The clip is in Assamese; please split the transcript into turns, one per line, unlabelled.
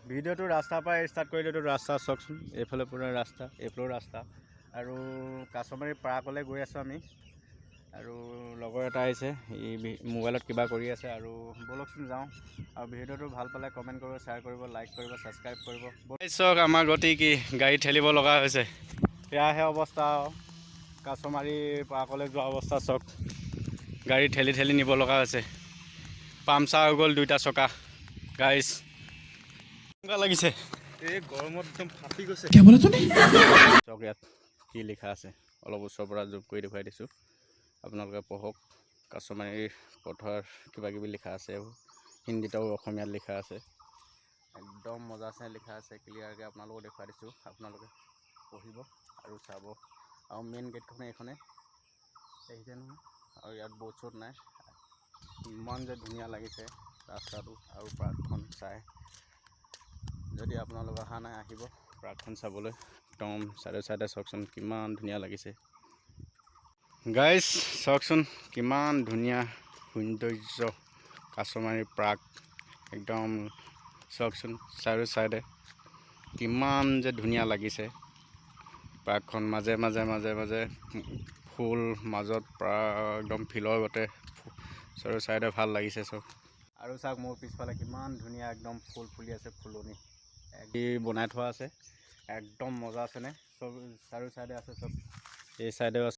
ভিডিঅ'টো ৰাস্তাৰ পৰাই ষ্টাৰ্ট কৰিলোঁ। এইটো ৰাস্তা চাওকচোন, এইফালে পূৰা ৰাস্তা, এইফালেও ৰাস্তা। আৰু কাছমাৰী পাৰ্কলৈ গৈ আছোঁ আমি। আৰু লগৰ এটা আহিছে, ই মোবাইলত কিবা কৰি আছে। আৰু ব'লকচোন যাওঁ। আৰু ভিডিঅ'টো ভাল পালে কমেণ্ট কৰিব, শ্বেয়াৰ কৰিব, লাইক কৰিব, ছাবস্ক্ৰাইব কৰিব। চাওক আমাৰ গতি কি, গাড়ী ঠেলিব লগা হৈছে। সেয়াহে অৱস্থা আৰু কাছমাৰী পাৰ্কলৈ যোৱা অৱস্থা চাওক, গাড়ী ঠেলি ঠেলি নিব লগা হৈছে। পামচাৰ হৈ গ'ল দুইটা চকা। গাইজ, কেনেকুৱা লাগিছে?
এই গৰমত একদম ফাটি গৈছে।
চাওক, ইয়াত কি লিখা আছে, অলপ ওচৰৰ পৰা জুম কৰি দেখুৱাই দিছোঁ, আপোনালোকে পঢ়ক। কাছমাৰীৰ পথাৰ কিবা কিবি লিখা আছে, হিন্দীত আৰু অসমীয়াত লিখা আছে। একদম মজাছে লিখা আছে, ক্লিয়াৰকৈ আপোনালোকক দেখুৱাই দিছোঁ, আপোনালোকে পঢ়িব আৰু চাব। আৰু মেইন গেটখনে এইখনে, দেখিছে নহয়? আৰু ইয়াত ব'ৰ্ড চ'ৰ্ড নাই। ইমান যে ধুনীয়া লাগিছে ৰাস্তাটো আৰু পাৰ্কখন চাই। যদি আপোনালোক অহা নাই, আহিব পাৰ্কখন চাবলৈ। একদম চাইডে চাইডে চাওকচোন, কিমান ধুনীয়া লাগিছে। গাইজ, চাওকচোন কিমান ধুনীয়া সৌন্দৰ্য কাছমাৰী পাৰ্ক। একদম চাওকচোন, চাৰিও চাইডে কিমান যে ধুনীয়া লাগিছে পাৰ্কখন। মাজে মাজে মাজে মাজে ফুল, মাজত একদম ফিলৰ গতে, চাৰিও চাইডে ভাল লাগিছে চব। আৰু চাওক, মোৰ পিছফালে কিমান ধুনীয়া একদম ফুল ফুলি আছে, ফুলনি বনাই থোৱা আছে। একদম মজা আছেনে? চব চাৰিও চাইডে আছে চব, এই চাইডেও আছে।